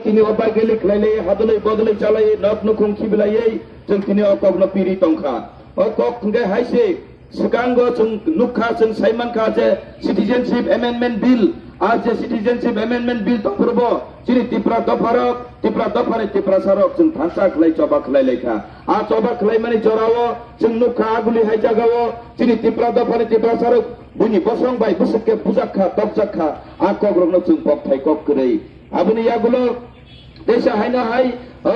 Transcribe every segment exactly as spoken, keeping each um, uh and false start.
Tini o bike rally khlailai, hadolai bodolai chalai, nok nukhung khibilaiwi chwng tini o kokno piri tongkha. O kok hwnkhe hai se, swkango chwng nukha, chwng saimankha je Citizenship Amendment Bill, a je Citizenship Amendment Bill tongphuru bo chini Tipra dopharok, Tipra dophani Tiprasarok chwng thansa khlai choba khlai laikha. A choba khlaimani jorao chwng nukha, aguli hai jagao chini Tipra dophani Tiprasarok buini bosong bai bwswk khe bujakha, tokjakkha, a kokrokno chwng kokthai kok kwrwi. Aboni yagulo teisa haino hai, o,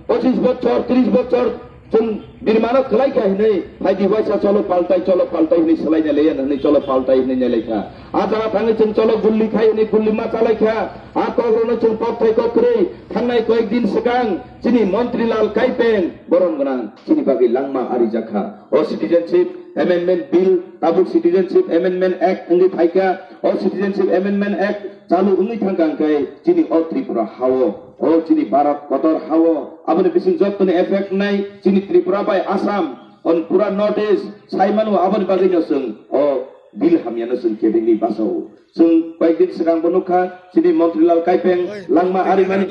pochis bochor, tris bochor chwng birmano kwlai kha hinwi, phaidi waisa cholo paltai, cholo paltai hinwi swlaina leya hinwi cholo paltai hinwi nai laikha. A jaga thangwi chwng cholo gulli khai hinwi gulli ma chalai kha. A kokrokno chwng kokthai kok kwrwi thangnai koyek din swkang chini Montri Lal Kaipeng borom gwnang chini bagwi langma arijakha. O Citizenship Amendment Bill, tabuk Citizenship Amendment Act wngwi phaikha. O Citizenship Amendment Act chalu wngwi thangkha hwnkhe chini o Tripura hao, o chini Bharat kotor hao, aboni bising jottoni effect nai chini Tripura bai Assam, on pura North East sai mano, aboni bagwino chwng o bill hamyano chwng kebengwi bachao. Chwng koyekdin swkang bo nukha chini Montri Lal Kaipeng langma arimani.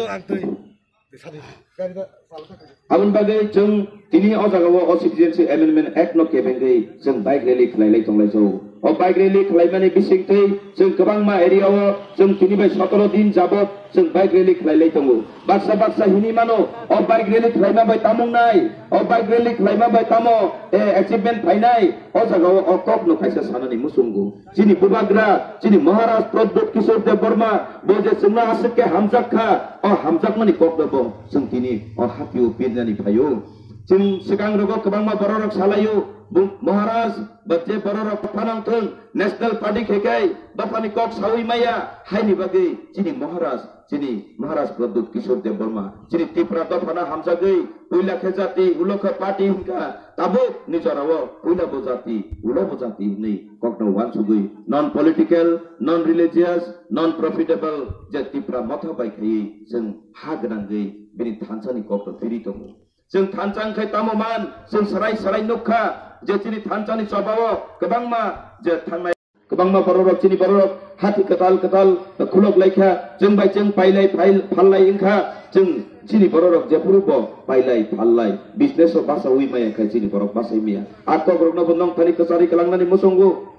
Aboni bagwi chwng tini o jagao o Citizenship Amendment Act no kebengwi chwng bike rally khlailai tonglaijao. O bike rally khlaimani bisingtwi chwng kwbangma area o chwng tini bai sotoro din jabot chwng bike rally khlailai tongo. Baksa baksa hini mano, o bike rally khlaima bai tamo wngnai, o bike rally khlaima bai tamo, eh, achievement phainai, o jagao o kokno kaisa sanani muchungo. Chini bubagra, chini Maharaj Pradyut Kishore Debbarma, bo je chwngno aswk khe hamjak kha, o hamjakmani kokno bo chwng tini o hapio pirnani phaio. Chwng swkang rogo kwbangma bororok salaio, bo Maharaj, bo je bororok phanang thung, National Party khe kai, dophani kok sawi maya, haini bagwi chini Maharaj, chini Maharaj Pradyut Kishore Debbarma, chini Tipra dophano hamjagwi, puila khe jati, ulo khe party hwnkha, tabuk ni jorao puila bo jati, ulo bo jati hinwi kokno wansugwi, non political, non religious, non profitable, je Tipra motha bai khaiwi chwng ha gwnangwi bini thansani kokno phiri tongo. Chwng thansa wngkhai tamo man, chwng sarai sarai nukha, je chini thansani chobao kwbangma je thangnai. Kwbangma bororok, chini bororok hati kwtal kwtal khulok laikha, chwng bai chwng pailai phail phallai wngkha, chwng chini bororok jephuru bo pailai phallai business o basawi maya khai chini borok basai maya. A kokrokno bo nongthani kwcharwi kwlangnani muchungo.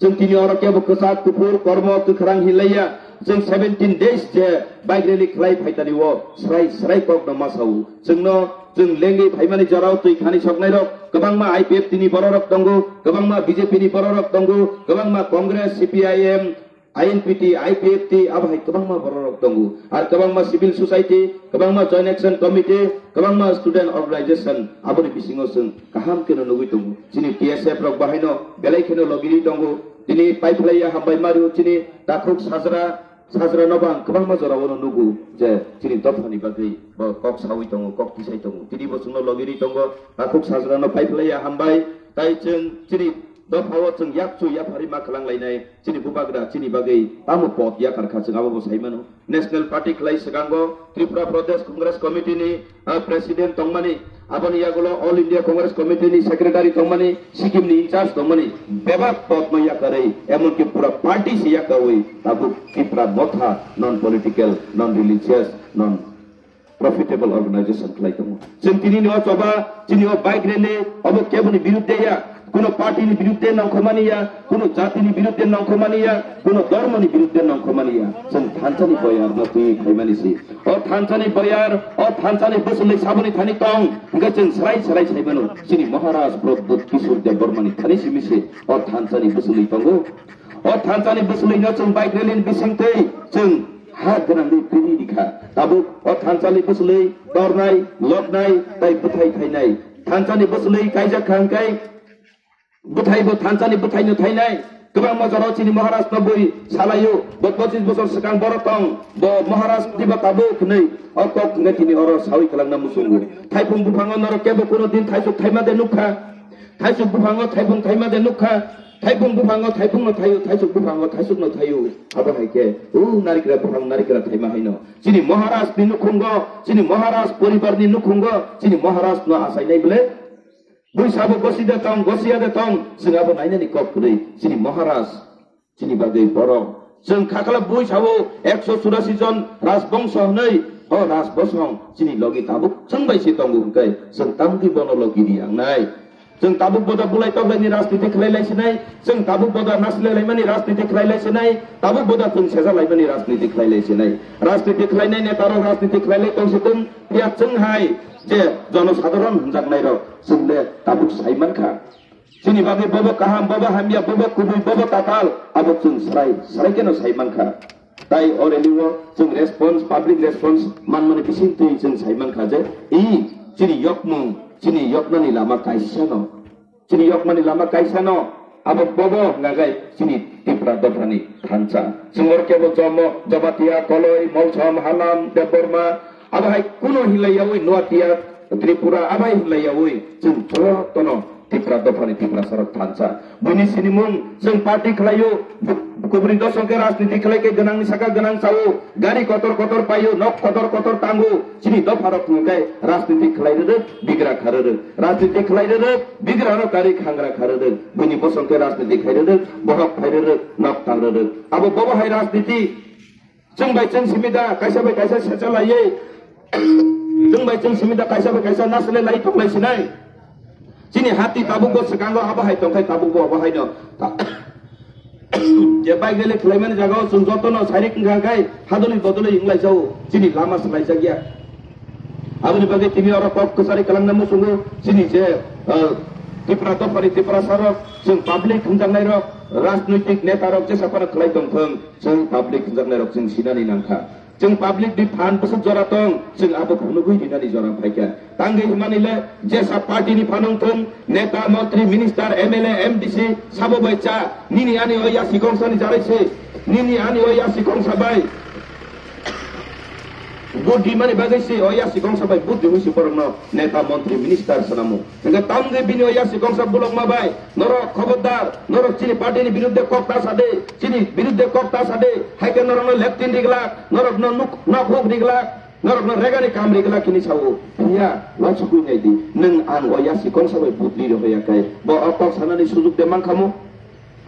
Chwng tini oro kebo kwchak kuphur kormo kwkhrang hinlaiya, chwng seventeen days je bike rally khlai phaitani o srai srai kokno masao. Chwngno chwng lengwi phaimani jorao twi khani soknairok kwbangma I P F T ni bororok tongo, kwbangma B J P ni bororok tongo, kwbangma Congress, C P I M, I N P T, I P F T, abo hai kwbangma bororok tongo. Ar kwbangma civil society, kwbangma Joint Action Committee, kwbangma student organization, aboni bisingo chwng kaham kheno nugwi tongo. Chini T S F rok bahaino belai kheno logiri tongo. Tini paiphlaiya hambai mario chini takhuk sajra, sajra no bang kwbangma jora ono nugo je chini dophani bagwi bo kok sawi tongo, kok tisai tongo. Tini bo chwngno logiri tongo, takhuk sajra no paiphlaiya hambai. Tai chwng chini dophao chwng yakchu yaphari ma khwlang lainai. Chini bubagra chini bagwi tamo pod yakar kha chwng abo bo sai mano. National Party khlai swkango Tripura Pradesh Congress Committee ni, ah, President tongmani, aboni yagulo All India Congress Committee ni Secretary tongmani, Sikkim ni in charge tongmani, bebak pod no yakarwi, emonki pura party se yakawi tabuk Tripura motha non political, non religious, non profitable organization khlai tongo. Chwng tini ni o choba, chini o bike rally, obo keboni birudde ya, kuno party ni birudde nongkhomani ya, kuno jati ni birudde nongkhomani ya, kuno dhormo ni birudde nongkhomani ya. Chwng thansa ni boyar no twi khaimani si. O thansa ni boyar, o thansa ni bwswlwi saboni thani tong, hwnkhe chwng srai srai sai mano. Chini Maharaj Pradyut Kishore Debbarma ni thani simi se o thansa ni bwswlwi tongo. O thansa ni bwswlwi no chwng bike rally ni bisingtwi chwng ha gwnangwi piri rikha. Tabuk o thansani bwswlwi tornai, loknai, tai bwthai thainai. Thansani bwswlwi kaijak kha hwnkhe bwthai bo thansani bwthaino thainai. Kwbangma jorao chini Maharaj no bui salaio, bo pochis bosor swkang boro tong, bo Maharaj diba tabuk hwnwi o kok hwnkhe tini oro sawi kwlangna muchungo. Thaipung buphango norok kebo kuno din thaisuk thaima de nukha? Thaisuk buphango thaipung thaima de nukha? Thaipung buphango thaipung no thaio, thaisuk buphango thaisuk no thaio. Abo hai khe, o narikra buphang narikra thaima haino. Chini Maharaj ni nukhungo, chini Maharaj poribar ni nukhungo, chini Maharaj no achainai bwle. Bui sabo gosi de tong, gosi ya de tong, chwng abo nainani kok kwrwi. Chini Maharaj, chini bagwi borok, Chwng khakla bui sao ekso churasi jon rajbongso hwnwi, o rajbosong chini logi tabuk chwng bai se tongo hwnkhe chwng tamokhe bono logi riyangnai. Chwng tabuk boda bulai toklaini rajniti khlai lai sinai, chwng tabuk boda nasilai laimani rajniti khlai lai sinai, tabuk boda chwng seja laimani rajniti khlai lai sinai. Rajniti khlainai netarok rajniti khlai lai tong si tong, phiya chwng hai je jonosadharon hwnjaknairok chwng le tabuk sai mankha. Chini bagwi bobo kaham, bobo hamya, bobo kubui, bobo tatal, abo chwng srai, srai kheno sai mankha. Tai o rally o chwng response, public response manmani bisingtwi chwng sai mankha je, i, chini yokmung, chini yoknani lama kaisano, chini yokmani lama kaisano, abo bobo hwnga gai chini Tipra dophani thansa. Chwng oro kebo Jomo, Jamatia, Koloi, Molsom, Halam, Debbarma, abo hai kuno hinlai yaui Noatia, Tripura, abo hai hinlai yaui chwng jotono Tipra dophani Tiprasarok thansa. Buini sinimung chwng party khlaio, bu-, kubuni dosok khe rajniti khlai khe gwnangni saka gwnang sao, gari kotor kotor paio, nok kotor kotor tango, chini dopharok hwnkhe rajniti khlai rwrwk, bigra kha rwrwk. Rajniti khlai rwrwk, bigrano gari khangra kha rwrwk. Buini bosong khe rajniti khai rwrwk, bohok phai rwrwk, nok tang rwrwk. Abo bobo hai rajniti. Chwng bai chwng simi da, kaisa bai kaisa secha laiwi. Chwng bai chwng simi da, kaisa bai kaisa nasle lai tok lai sinai. Chini hati tabuk bo swkango abo hai tongkhai tabuk bo abo hai no. Ta-, je bike rally khlaimani jagao chwng jotono sairik wngkha khai hadolwi bodolwi wnglaijao. Chini lama swlaijakya. Aboni bagwi tini oro kok kwchari kwlangna muchungo chini je, eh, Tipra dophani Tiprasarok, chwng public hwnjaknairok, rajnoitik netarok jesa phano khlai tongthwng, chwng public hwnjaknairok chwng sinani nangkha. Chwng public ni phan bwswk jora tong, chwng abo phunugwi rinani jora phaikha. Tangwi hwnmani le jesa party ni phan wngthwng, neta, montri, minister, M L A, M D C, sabo bai cha, nini ani o yasi kongsani jarai se, nini ani o yasi kongsa bai vote rimani bagwi se o yasi kongsa bai vote riwi se borokno neta, montri, minister swnamo. Hingke tamgwi bini o yasi kongsa bulokma bai, norok khobordar, norok chini party ni biruddhe kok ta sade, chini biruddhe kok ta sade, haikhe norokno leptin riglak, norokno nuk-, nok huk riglak, norokno regani kam riglak hini sao. Phiya, uansukwi naidi, nwng ang o yasi kongsa bai butli rohoya khe, bo o kok sanani sujuk de mankhamu?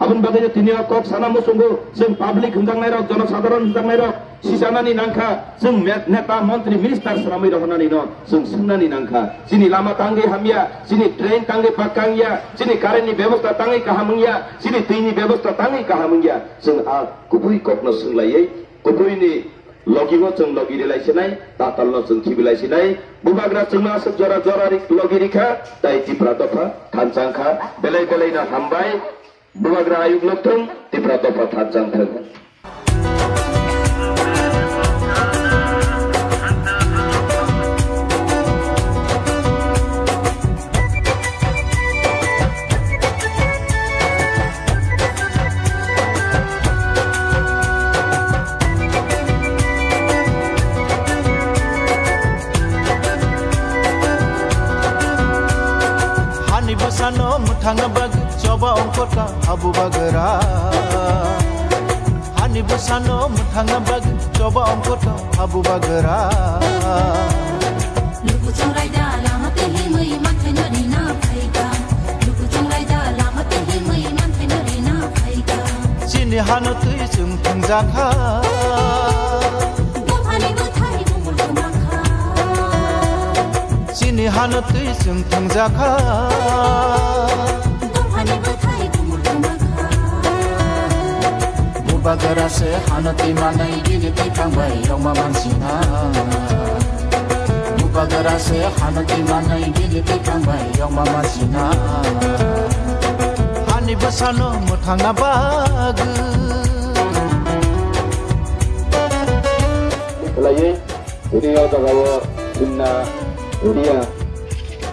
Aboni bagwi tini o kok sana muchungo, chwng public hwnjaknairok, jonosadharon hwnjaknairok, sisanani nangkha, chwng me-, neta, montri, minister swnamwi rohornanino chwng swngnani nangkha. Chini lama tangwi hamya, chini drain tangwi pakkang ya, chini current ni bebosta tangwi kaham wngya, chini twi ni bebosta tangwi kaham wngya. Chwng a kubui kokno swnglaiwi, kubui ni logi o chwng logi rilai sinai, tatal no chwng khibilai sinai. Bubagra chwngno aswk jora jora ri-, logi rikha, tai Tipra dopha thansa wngkha, belai belai no hambai. Bubagra ayuk lokthung, Tipra dopha thansa wngthung. Hani bwsano mwthangna bagwi choba ongkhorka habu bagra. Hani bwsano mwthangna bagwi choba ongkhorka habu bagra. Luku chongraida lama twi himwi mathai no rina phaika. Luku chongraida lama twi himwi mathai no rina phaika. Chini hano twi chwng thwngjakha. Dophani bwthai bumul kwmakha. Chini hano twi chwng thwngjakha. Dophani bwthai bumul kwmakha. Bubagra se hano twi manai bini twi thangbai yongma mansina. Bubagra se hano twi manai bini twi thangbai yongma mansina. Hani bwsano mwthangna bagwi. Khlaiwi, tini o jagao Simna area,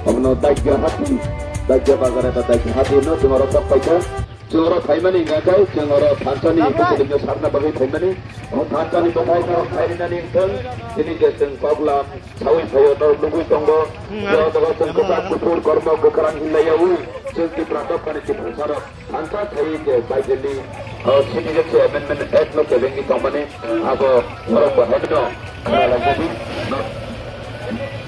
omono Daikya Hati, Daikya Bazar eba Daikya Hati no chwng oro sok paikha. Chwng oro phaimani hingkha khe, chwng oro thansani kuchukno sarna bagwi phaimani. O thansani bwthai norok phairinani wngthung, tini je chwng koklam sawi phaio norok nugwi tongo. Hmm, o jaga chwng kwchak kuphur kormo kwkhwrang hinlaiyaui, chwng Tipra dophani Tiprasarok thansa khaiwi je Baidili, o, Citizenship Amendment Act no kebengwi tongmani, abo norok bo haino khnalaijadi. Nor-,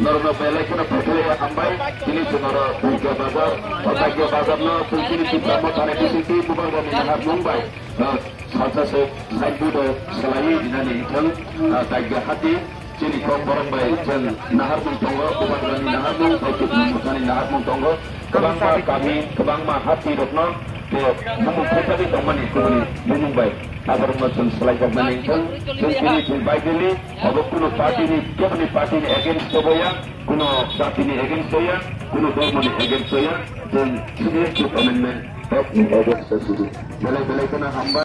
norokno belai kheno phaikhlaiya hambai. Tini chwng oro Daikya Bazar, o Daikya Bazar no chwng tini Tipra Mothani bisingtwi bubagrani naharmung bai, o, Salsa se signboard o salai rinani wngthang, ah, Daigya hati, chini kok borok bai chwng naharmung tongo, Bubagrani naharmung, Taichuk Mungthani naharmung tongo. Kwbangma kami, kwbangma hati rokno bo bumung khuitagwi tongmani kubuni bumung bai aborokno chwng salai koknani wngthang. Chwng chini chwng baigwini abo kuno party ni, keboni party ni against oboya, kuno jati ni against oya, kuno dhormo ni against oya, chwng C A A amendment act ni against o sidi. Belai belai kheno hambai.